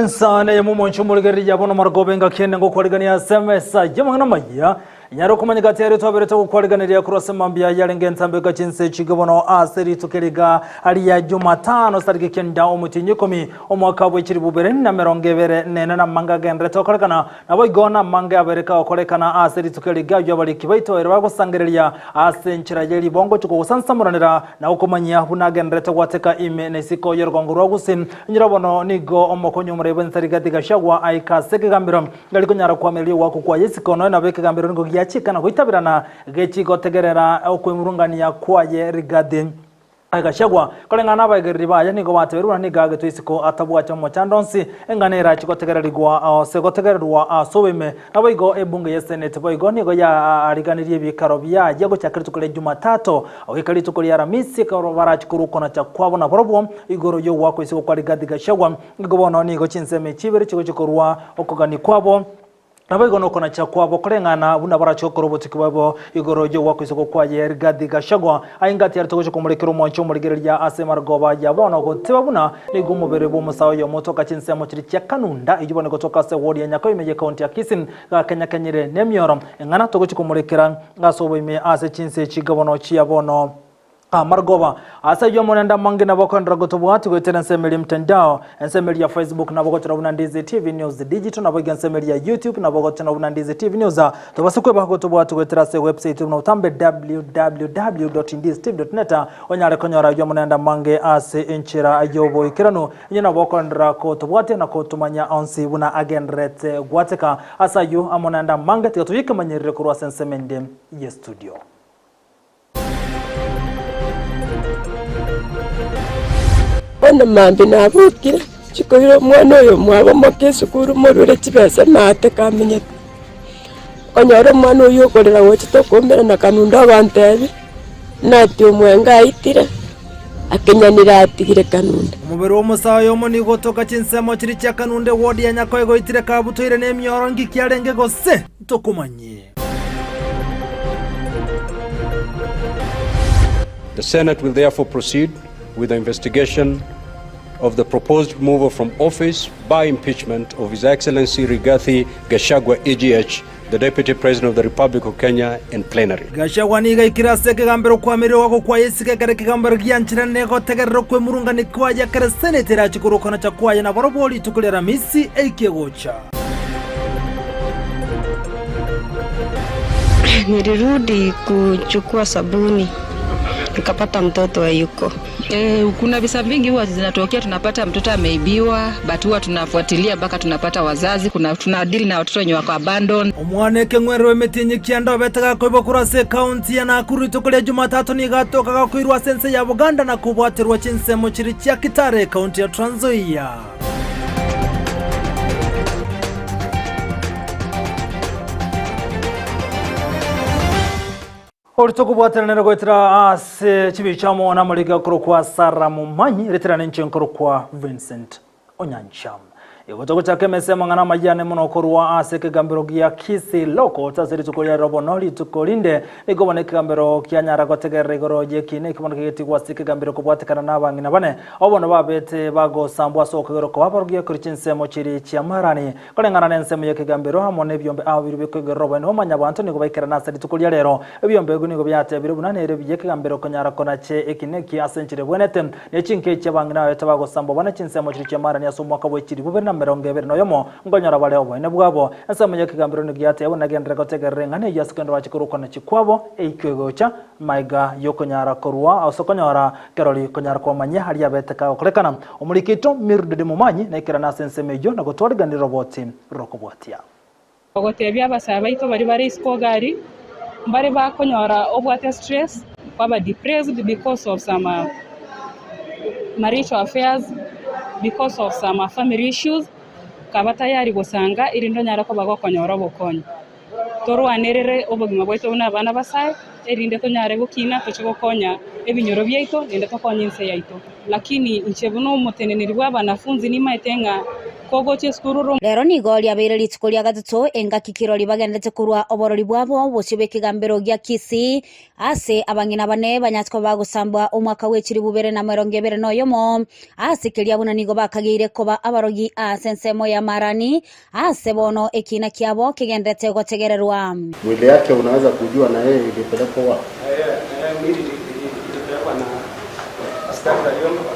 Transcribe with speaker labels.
Speaker 1: Ensa neye momonche omorigereria bono marogoba engaki ende ngokwarigania ase emesa y'amang'ana amaya. Nyare okomanya gati aria twaberete gokwariganeria korwa ase mambia yarenge entambe goika chinsa echi bono ase rituko eriga ria Jumatano tariki kenda omotienyi ikomi omwaka bwe chilifu bibere na emerongo ebere nene namange agenderete gokorekana naboigo namange abere kagokorekana ase rituko eriga ayio abariki baito ere bagosangereria ase enchera ye ribongo gochia kogosansamoranera na gokomanyia buna agenderete gwateka ime na isiko y'orogongo rwa Gusii Nyira bono nigo omokonyi omoraibu bw'ense Rigathi Gachagua aika ase ekegambero gari konyara koamereria ogoakwa kwaye isiko nonya nabo ekegambero nigo giachika na goitaberana gechi gotegerera okwemurungania kwaye Rigathi Gachagua. Koreng'ana nabaegereri baye nigo bateberwe buna nigo agetwe isiko atabwati omochando onsi eng'ana erache gotegererigwa ase gotegererwa ase oboime. Naboigo ebunge ye Senate boigo nigo yaariganirie ebikaro biaye gochaka rituko ria Jumatato goika rituko ria Aramisi ekero barache korwa okonacha kwabo nabarobwo Igoro y'ogoakwa isiko kwa Rigathi Gachagua, nigo bono nigo chinsemo echi ibere chigochia korua okogania kwabo, naboigo nokonacha kwabo koreng'ana buna barache gokora obotuki bwabo igoro y'ogoakwa isiko kwaye Rigathi Gachagua. Aye ngati are togochia komorekera omwancho omorigereria ase emarogoba ya bono goteba buna nigo omobere bw'omosae oyomo otoka chinsemo chiria chia Kanunda eyio bono egotoka ase eward ya Nyakoime y'ecounty ya Kisii gakenyakenyire nemioro eng'ana togochia komorekera ase oboime ase chinse echi bono chia bono. Amargoba ase ayio omorende amange nabo okoenderera gotobwati goetera ensemo eria emtandao, ensemo eria ya Facebook nabo ogochora buna Ndizi TV News Digital nabo iga ensemo eria ya YouTube nabo ogochora buna Ndizi TV News. Tobase kweba gotobwati goetera ase ewebsite buna otambe www.ndizitv.net onyare konyora ayio omonende amange ase enchera y'oboikeranu. Inye nabo okoenderera gotobwatia na gotomanya onsi buna agendererete gwateka. Ase ayio amonende amange tiga toyekemanyerere korwa ase ensemo ende y'estudio.
Speaker 2: Bono mambia nabokire, chikoira omwana oyo omwabo omoke esukuru morwere chibesa maate kamenyete. Okonyora omwana oyio okorera gocha tokoumera na kanunda ogontebia, nati omwenga aitire, akenyanire atigire kanunda.
Speaker 1: Omobere bw'omosae oyomo nigo otoka chinsemo chiria chia Kanunde ward ya Nyakoe goitire kabutoire nemioro ngiki arenge gose ntokomanyie.
Speaker 3: The Senate will therefore proceed with the investigation of the proposed removal from office by impeachment of His Excellency Rigathi Gachagua EGH, the Deputy President of the Republic of Kenya, in plenary.
Speaker 1: Gachagua nigo aikire ase ekegambero koamerera ogwakwa kwaye isiko ekero ekegambero giancherane gotegerera okwemurungania kwaye ekero Senate erache korwa okonacha kwaye nabarobwo rituko ria Aramisi eikie gocha.
Speaker 4: Nilirudi kuchukua sabuni nikapata mtoto hayuko.
Speaker 5: Eh, kuna visa vingi huwa zinatokea, tunapata mtoto ameibiwa, but huwa tunafuatilia mpaka tunapata wazazi. Kuna tuna deal na watoto wenye wako abandoned.
Speaker 1: Omwana ekeng'werero emetienyi kianda obete gakoibwa korwa ase ekaunti ya Nakuru rituko ria Jumatatu nigo atoka gakoirwa ase ense ya Buganda na kobwaterwa chinsemo chiria chia Kitale ekaunti ya Trans Nzoia. Orito kobwateranera goetera ase chibicha amo namariga akorokwa Sarah Momanyi, reterana inche nkorokwa Vincent Onyancha. Igo togochaka emesa y'amang'ana amayia mono korwa ase ekegambero gia Kisii Law Courts ase rituko ria rero bono rituko rinde nigo bono ekegambero kianyara gotegerera igoro y'ekiina eki bono kegetigwa ase ekegambero kobwatekana n'abang'ina bane Abwo bono babete bagosambwa ase okoigerwa koba abarugia korwa chinsemo chiria chi'amarani, koreng'ana nensemo y'ekegambero amo nebiombe ao biria bikoigerera oboene bwa Mwanyabaanto nigo baikerana ase rituko ria rero. Ebiombe ebio nigo biatebire buna nere buya ekegambero konyara konache eki neki ase enchera ebwenerete, ne chinka echi abang'ina babete bagosambwa bane chinsemo chiria chi'amarani ase omwaka bwe chilifu bibere na emerongo ebere noyomo, nkonyora bare oboene bwabo. Ensemo y'ekegambero nigo yatebire buna nagenderere gotegerera eng'ana eyio ase kende bache korwa okonachi kwabo eikwe gocha maiga y'okonyara korwa ase okonyora Kerori konyara komanyia aria abete kagokorekana. Omoriki oito Mildred Momanyi naikerane ase ensemo eyio na gotwariganera roboti rokobwatia.
Speaker 6: Ogotebia abasae baito baria bare isiko iga aria, mbare bakonyora obwate stress, kwaba depressed because of some marital affairs, because of some family issues, kaba tayari gosanga erinde onyare koba gokonyora obokonyi. Torwanerere obogima bwaito buna abana abasae, erinde tonyare gokina toche gokonya ebinyoro biaito naende tokonye ense yaito. Lakini inche buna omoteneneri bw'abanafunzi nimaete ng'a. Kogochia esukuru ore.
Speaker 7: Rero nigo riabeire rituko ria gatato engaki kirori bagenderete korwa oborori bwabo bosio bw'ekegambero gia Kisii ase abang'ina bane banyate koba bagosambwa omwaka bwe chilifu bibere na emerongo ebere na oyomo ase keria buna nigo bakageire koba abarogi ase ensemo ya Marani ase bono ekiina kiabo kegenderete gotegererwa.
Speaker 8: Mwili yake unaweza kujua na yeye ilipelekwa wapi?
Speaker 9: Mwili ilipelekwa na askari Kariondo.